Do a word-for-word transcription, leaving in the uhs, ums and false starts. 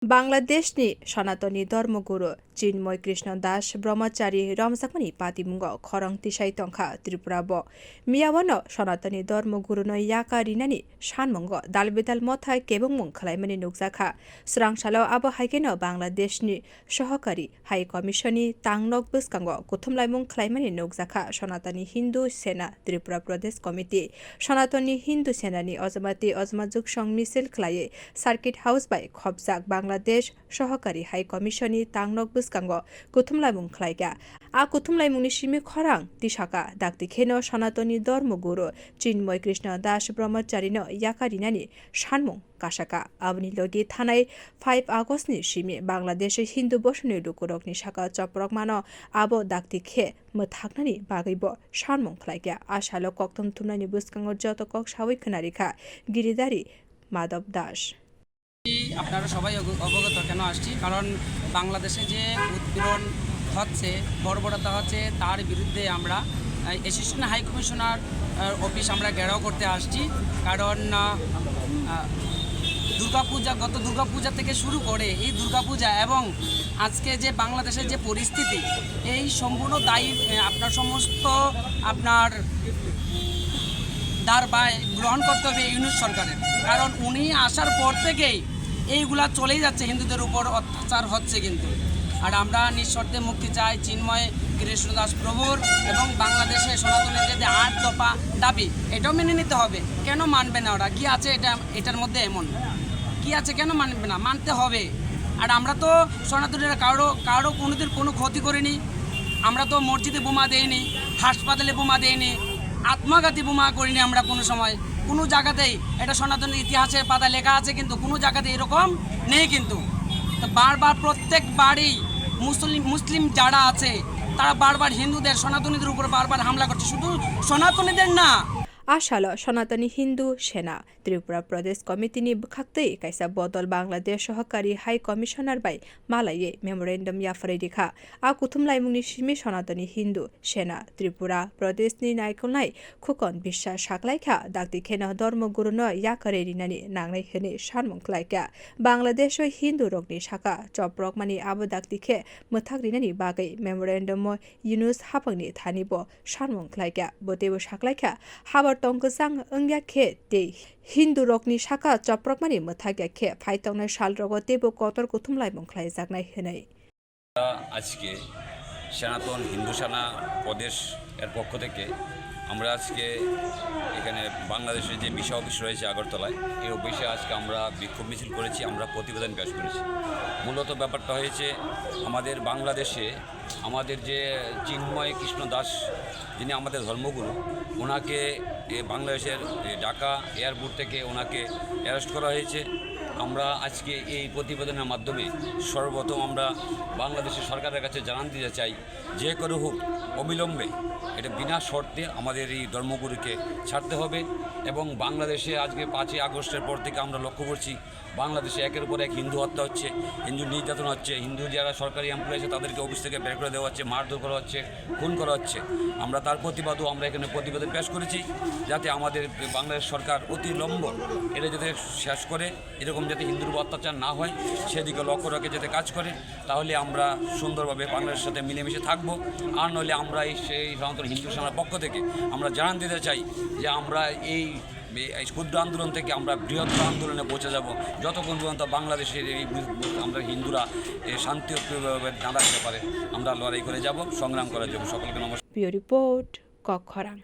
Bangladeshni Sanatani Dharma Guru Chinmoy Krishna Das Brahmachari romjakmani patimungo khorang tisai tongkha Tripura bo. Miyawano Sanatani Dharma Guruno yaka rinani sanmungo dalbidal motha kebengmung khwlaimani nukjakha. Swrangsalo abo haikheno Bangladeshni Sohokari High Commissionni tangnok bwskango kuthumlaimung khwlaimani nukjakha Sanatani Hindu Sena Tripura Pradesh Committee. Sanatani Hindu Senani ojamati ojama juksong misil khwlaiwi Circuit House bai khopjak Bangladesh Sohokari High Commissionni tangnok bwskango kuthumlaimung khwlaikha. A kuthumlaimungni simi khorang tisaka dakti kheno Sanatani Dharma Guru Chinmoy Krishna Das Brahmacharino yaka rinani sanmung kasaka. Aboni logi thanai five Augustni simi Bangladesho Hindu bosongni lukurokni saka choprokmano abo dakti khe mwthaknani bagwibo sanmung khwlaikha. A salo kokthum thumnani bwskango joto kok sawi khwnarikha Giridhari Madhav Das. আপনারা সবাই অগ-, অবগত কেন আসছি, কারণ বাংলাদেশে যে উৎপীড়ন হচ্ছে, বর্বরতা হচ্ছে, তার বিরুদ্ধে আমরা, আহ, অ্যাসিস্ট্যান্ট হাই কমিশনার, আহ, অফিস আমরা ঘেরাও করতে আসছি। কারণ, আহ, আহ, দুর্গাপূজা, গত দুর্গাপূজা থেকে শুরু করে এই দুর্গাপূজা এবং আজকে যে বাংলাদেশের যে পরিস্থিতি, এই সম্পূর্ণ দায়ী, আহ, আপনার সমস্ত আপনার দায় গ্রহণ করতে হবে ইউনূস সরকারের, কারণ উনি আসার পর থেকেই এইগুলা চলেই যাচ্ছে, হিন্দুদের উপর অত্যাচার হচ্ছে কিন্তু। আর আমরা নিঃশর্তে মুক্তি চাই চিন্ময় কৃষ্ণদাস প্রভুর এবং বাংলাদেশে সনাতনের যে আট দফা দাবি, এটাও মেনে নিতে হবে। কেন মানবে না ওরা? কি আছে এটা, এটার মধ্যে এমন কি আছে? কেন মানবে না? মানতে হবে। আর আমরা তো সনাতনীরা কারো, কারো কোনোদিন কোনো ক্ষতি করিনি। আমরা তো মসজিদে বোমা দেইনি, হাসপাতালে বোমা দেইনি, আত্মঘাতী বোমা করিনি আমরা কোনো সময়। কোনো জায়গাতেই, এটা সনাতন ইতিহাসের পাতা লেখা আছে, কিন্তু কোনো জায়গাতে এরকম নেই কিন্তু। তো বারবার প্রত্যেক বাড়ি মুসলিম, মুসলিম যারা আছে, তারা বারবার হিন্দুদের, সনাতনীদের উপর বারবার হামলা করছে, শুধু সনাতনীদের না। A salo Sanatani Hindu Sena Tripura Pradesh Committee ni bwkhaktwi kaisa bodol Bangladesh Sohokari High Commissioner bai malaiwi memorandum yapharwi rikha. A kuthumlaimungni simi Sanatani Hindu Sena Tripura Pradesh ni naikolnai Khukon Biswas saklaikha, dakti kheno Dharma Guruno yakarwi rinani nangnai hwnwi sanmung khlaikha. Bangladesho Hindu rokni saka choprokmani abo dakti khe mwthak rinani bagwi memorandum o Yunus haphangni thani bo sanmung khlaikha. Bo teibo saklaikha, habar tong kwchang wngya khe tei Hindu rokni saka choprokmani mwthakya khe phai tongnai salrogo teibo kotor kuthumlaimung khlaijaknai hwnwi. আমরা আজকে সনাতন হিন্দু সেনা প্রদেশ এর পক্ষ থেকে আমরা আজকে এখানে বাংলাদেশের যে ভিসা অফিস রয়েছে আগরতলায়, এই অফিসে আজকে আমরা বিক্ষোভ মিছিল করেছি, আমরা প্রতিবেদন পেশ করেছি। মূলত ব্যাপারটা হয়েছে আমাদের বাংলাদেশে আমাদের যে চিন্ময় কৃষ্ণ দাস, যিনি আমাদের ধর্মগুরু, ওনাকে এ, বাংলাদেশের, এ, ঢাকা এয়ারপোর্ট থেকে ওনাকে অ্যারেস্ট করা হয়েছে। আমরা আজকে এই প্রতিবেদনের মাধ্যমে সর্বপ্রথম আমরা বাংলাদেশের সরকারের কাছে জানান দিতে চাই, যে করে হোক অবিলম্বে এটা বিনা শর্তে আমাদের এই ধর্মগুরুকে ছাড়তে হবে। এবং বাংলাদেশে আজকে পাঁচই আগস্টের পর থেকে আমরা লক্ষ্য করছি বাংলাদেশে একের পর এক হিন্দু হত্যা হচ্ছে, হিন্দু নির্যাতন হচ্ছে, হিন্দু যারা সরকারি এমপ্লয়ি আছে তাদেরকে অফিস থেকে বের করে দেওয়া হচ্ছে, মারধর করা হচ্ছে, খুন করা হচ্ছে। আমরা তার প্রতিবাদও আমরা এখানে প্রতিবেদন পেশ করেছি, যাতে আমাদের বাংলাদেশ সরকার অতি লম্ব এটা যাতে শেষ করে, এরকম যাতে হিন্দুর উপর অত্যাচার না হয় সেদিকে লক্ষ্য রেখে যাতে কাজ করে, তাহলে আমরা সুন্দরভাবে বাংলাদেশের সাথে মিলেমিশে থাকবো। আর নইলে আমরা এই সেই সনাতন হিন্দু সেনার পক্ষ থেকে আমরা জানান দিতে চাই যে আমরা এই এই ক্ষুদ্র আন্দোলন থেকে আমরা বৃহত্তর আন্দোলনে পৌঁছে যাব, যতক্ষণ পর্যন্ত বাংলাদেশের এই বি-, আমরা হিন্দুরা এই শান্তিপ্রিয়ভাবে না থাকতে পারে। আমরা লড়াই করে যাব, সংগ্রাম করে যাব। সকলকে নমস্কার। Bureau Report, Kokkhorang.